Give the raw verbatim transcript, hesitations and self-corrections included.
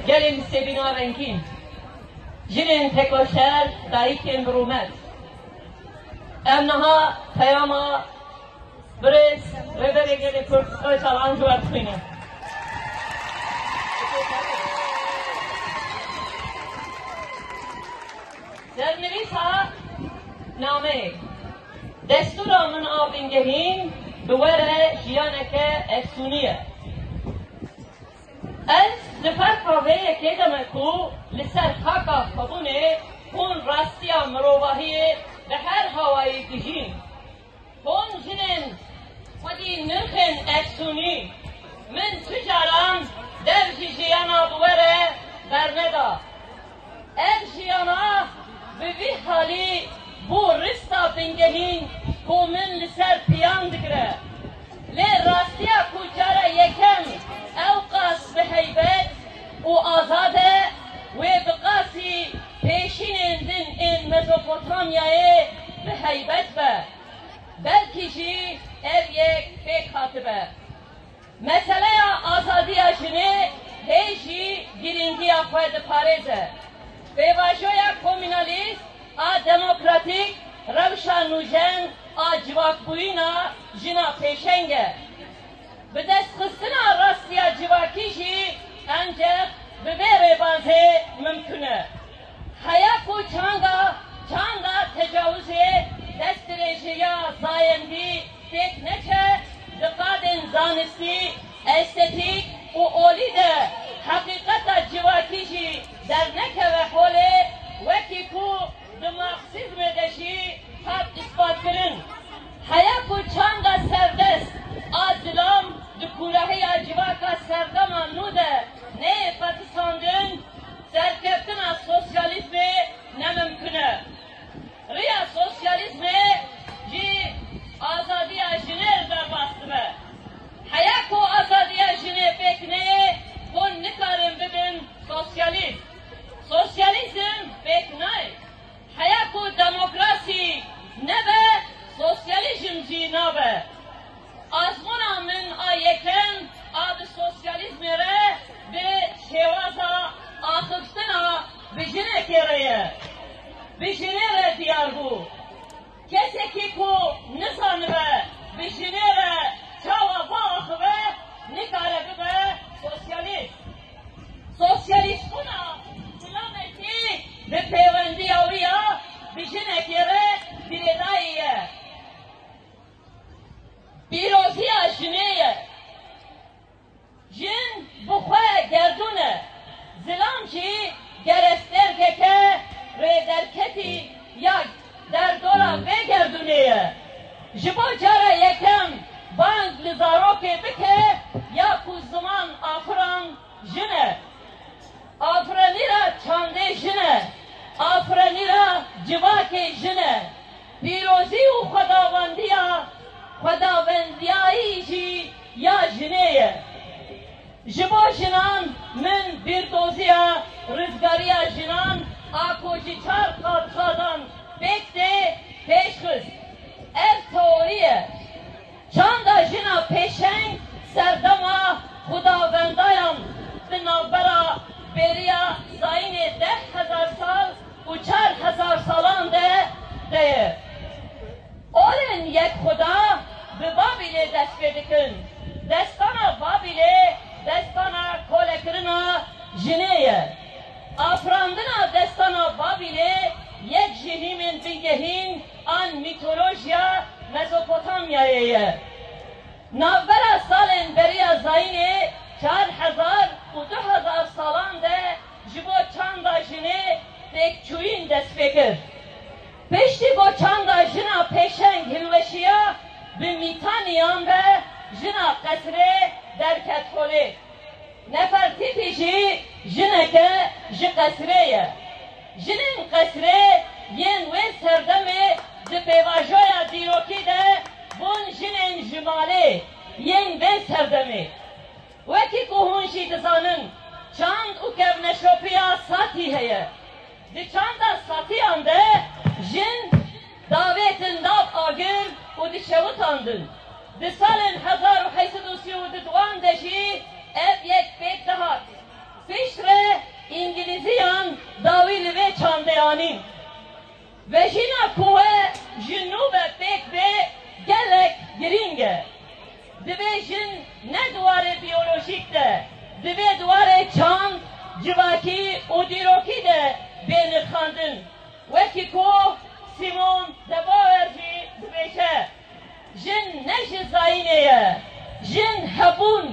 Gelên sêbîna rengîn, jinên tekoşer, dayikên bi rûmet. Em niha peyama birêz Rêberê Gelê Kurd Ocalan ji we re dixwînin. Dernivîsa nameyê. Destûra min a bingehîn bi we re jiyaneke efsûnî ye. Ez li ferqa vê yekê de me ku li ser xaka xwebûnê hûn rastiya mirovahiyê bi her hawayî dijîn. Hûn jinên xwedî nirxên efsûnî, min tu caran dev ji jiyana bi we re berneda. Ev jiyana bi vî halî bû rista bingehîn ku min li ser piyan digire. Lê rastiya ku cara yekem ewqas bi heybet û azad e, wê bi qasî pêşînên din ên Mezopotamyayê bi heybet be. Belkî jî ev yek pêk hatibe. Meseleya azadiya jinê hê jî girîngiya xwe diparêze. Pêvajoya komînalîst a demokratîk rewşa nûjen a civakbûyîna jina pêşeng e. Bi destxistina rastiya civakî jî encex bi vê rêbazê mimkun e. Heya ku çanda, çanda tecawizê, destdirêjiya zayendî pêk neçe, di qadên zanistî, estetîk û olî de heqîqeta civakî jî dernekeve holê, wekî ku di Marksîzmê de jî hat îsbatkirin. Heya ku çanda serdest a zilam di kûrehiya civaka serdema nû de neyê fetisandin, serkeftina sosyalîzmê ne mimkun e. Riya sosyalîzmê ji azadiya jinê li derbas dibe. Heya ku azadiya jinê pêk neyê, hûn nikarin bibin sosyalîst. Sosyalîzm pêk nayê. Heya ku demokrasî nebe, sosyalîzm jî nabe. Azmûna min a yekem a bi sosyalîzmê re, bi şêwaza axiftina bi jinekê re ye. Bi jinê re diyar bû. Kesekî ku nizanibe bi jinê re çawa biaxive, nikare bibe sosyalîst. Sosyalîstbûna zilamekî bi pêwendiya wî ya bi jinekê re girêdayî ye. Pîroziya jinê ye. Jin bi xwe gerdûn e. Zilam jî gerestêrgeke rêderketî ya derdora vê gerdûnê ye. Ji bo cara yekem bang li zarokê bike ya ku ziman afiran jin e. Afirenîra çandê jin e. Afirenîra civakê jin e. Pîrozî û xwedawendiya, xwedawendiyayî jî ya jinê ye. Ji bo jinan min bîrdoziya rizgariya jinan a ku ji çar qadqadan pêk tê pêş xist. Ev teorî ye. Çanda jina pêşeng serdema xudavendayan di navbera bêriya zayînê deh hezar sal û çar hezar salan de de ye. Olên yek xuda bi Babîlê dest pê dikin. Destana Babîlê destana kolekirina jinê ye. Afirandina destana Babîlê yek ji hîmên bingehîn an mîtolojiya Mezopotamyayê ye. Navbera salên beriya zayînê çar hezar û du hezar salan de ji bo çanda jinê têkçûyîn dest pê kir. Piştî ku çanda jina pêşeng hilweşiya, bi Mîtaniyan ve jina qesrê derket holê. Nefertîtî jî jineke ji qesrê ye. Jinên qesrê yên wê serdemê di pêvajoya dîrokî de bûn jinên ji malê, yên vê serdemê. Wekî ku hûn jî dizanin, çand û kevneşopiya Satî heye. Di çanda Satiyan de jin davêtin nav agir û dişewitandin. Di salên hezar û heyt sed û sî û duan de jî ev yek pêk dihat. Piştre Pejina ku we ji nû ve pêk bê gelek girîng e. Divê jin ne di warê biyolojîk de, divê di warê çand, civakî û dîrokî de bê nirxandin. Wekî ku Simone de Beauvoir jî dibêje, jin ne ji zayînê ye, jin hebûn